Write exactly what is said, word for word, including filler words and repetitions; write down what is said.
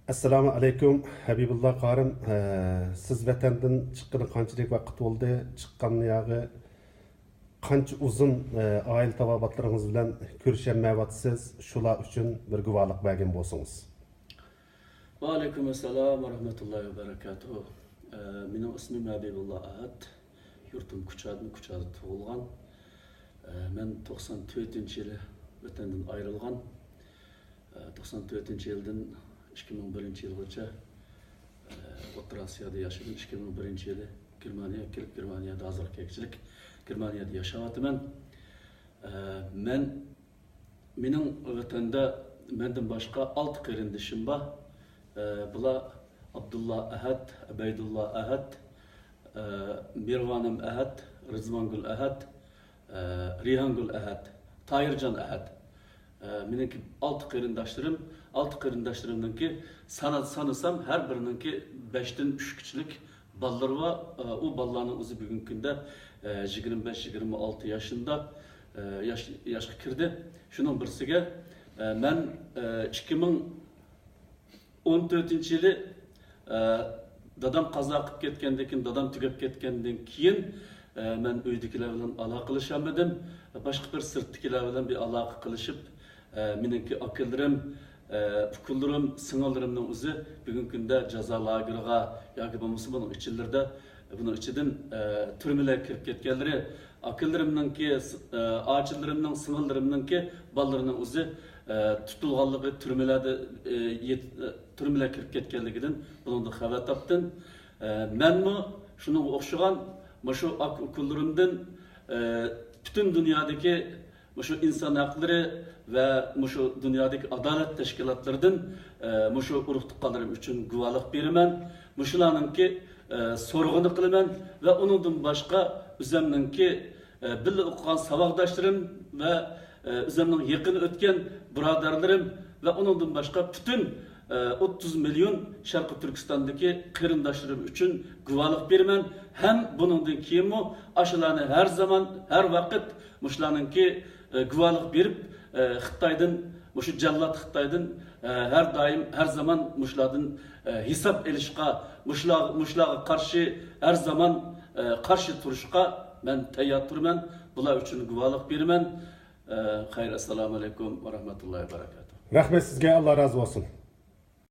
ئەسسالامۇ ئەلەيكۇم، ھەبىبۇللا قارىم. ئە، سىز ۋەتەندىن چىققىلى قانچىلىك ۋاقىت بولدى؟ چىققان ياغى قانچە ئۇزۇن، ئە، ئائىلە تاۋابىئاتلىرىڭىز بىلەن كۆرۈشەلمەيۋاتىسىز؟ شۇلار ئۈچۈن بىر گۇۋاھلىق بەرگەن بولسىڭىز. ۋەئەلەيكۇم ئەسسالام ۋە رەھمەتۇللاھى ۋە بەرەكاتۇھۇ. ئە، مېنىڭ ئىسمىم ھەبىبۇللا ئەھەت. يۇرتۇم كۇچادىن، كۇچادا تۇغۇلغان. ئە، مەن توقسان تۆتىنچى يىلى ۋەتەندىن ئايرىلغان. ئە، توقسان تۆتىنچى يىلدىن ئىككى مىڭ بىرىنچى يىلغىچە، ئە، ئوتتۇرا ئاسىيادا ياشىدىم. ئىككى مىڭ بىرىنچى يىلى گېرمانىيەگە كېلىپ، گېرمانىيەدە ھازىرغا كەلگۈچىلىك گېرمانىيەدە ياشاۋاتىمەن. ئە، مەن، مېنىڭ ۋەتەندە مەندىن باشقا ئالتە قېرىندىشىم بار. ئە، بۇلار ئابدۇللا ئەھەت، ئەبەيدۇللا ئەھەت، ئە، مىرۋانىم ئەھەت، رىزۋانگۈل ئەھەت، ئە، رەيھانگۈل ئەھەت، تاھىرجان ئەھەت. ئە، مېنىڭكى ئالتە قېرىنداشلىرىم، ئالتە قېرىنداشلىرىمنىڭكى سانا-، سانىسام، ھەر بىرىنىڭكى بەشتىن ئۈچكىچىلىك بالىلىرى بار. ئە، ئۇ بالىلارنىڭ ئۆزى بۈگۈنكى كۈندە، ئە، يىگىرمە بەش، يىگىرمە ئالتە ياشىندا، ئە، ياش-، ياشقا كىردى. شۇنىڭ بىرسىگە، ئە، مەن، ئە، ئىككى مىڭ ئون تۆتىنچى يىلى، ئە، دادام قازا قىلىپ كەتكەندىن كېيىن، دادام تۈگەپ كەتكەندىن كېيىن، ئە، مەن ئۆيدىكىلەر بىلەن ئالاقىلىشالمىدىم. باشقا بىر سىرتتىكىلەر بىلەن بىر ئالاقە قىلىشىپ، ئە، مېنىڭكى ئاكىلىرىم، ئە، ئۇكىلىرىم، سىڭىللىرىمنىڭ ئۆزى بۈگۈنكى كۈندە جازا لاگېرىغا ياكى بولمىسا بۇنىڭ ئىچىلىرىدە، بۇنىڭ ئىچىدىن، ئە، تۈرمىلەرگە كىرىپ كەتكەنلىرى، ئاكىلىرىمنىڭكى، ئە، ئاچىلىرىمنىڭ، سىڭىللىرىمنىڭكى بالىلىرىنىڭ ئۆزى، ئە، تۇتۇلغانلىقى، تۈرمىلەردە، ئە، يېت-، ئە، تۈرمىلەرگە كىرىپ كەتكەنلىكىدىن بۇنىڭدىن خەۋەر تاپتىم. ئە، مەنمۇ شۇنىڭغا ئوخشىغان مۇشۇ ئاكا-ئۇكىلىرىمدىن، ئە، پۈتۈن دۇنيادىكى مۇشۇ ئىنسان ھەقلىرى ۋە مۇشۇ دۇنيادىكى ئادالەت تەشكىلاتلىرىدىن، ئە، مۇشۇ ئۇرۇق تۇغقانلىرىم ئۈچۈن گۇۋاھلىق بېرىمەن. مۇشۇلارنىڭكى، ئە، سورىقىنى قىلىمەن ۋە ئۇنىڭدىن باشقا ئۆزەمنىڭكى، ئە، بىللە ئوقۇغان ساۋاقداشلىرىم ۋە، ئە، ئۆزەمنىڭ يېقىن ئۆتكەن بۇرادەرلىرىم ۋە ئۇنىڭدىن باشقا پۈتۈن، ئە، ئوتتۇز مىليون شەرقىي تۈركىستاندىكى قېرىنداشلىرىم ئۈچۈن گۇۋاھلىق بېرىمەن. ھەم بۇنىڭدىن كېيىنمۇ ئاشۇلارنى ھەر زامان، ھەر ۋاقىت مۇشۇلارنىڭكى، ئە، گۇۋاھلىق بېرىپ، ئە، خىتايدىن، مۇشۇ جاللات خىتايدىن، ئە، ھەر دائىم، ھەر زامان مۇشۇلاردىن، ئە، ھېساب ئېلىشقا، مۇشۇلار-، مۇشۇلارغا قارشى ھەر زامان، ئە، قارشى تۇرۇشقا مەن تەييار تۇرىمەن. بۇلار ئۈچۈن گۇۋاھلىق بېرىمەن. ئە، خەير، ئەسسالامۇ ئەلەيكۇم ۋە رەھمەتۇللاھى ۋە بەرەكاتۇھ. رەھمەت سىزگە، ئاللا رازى بولسۇن.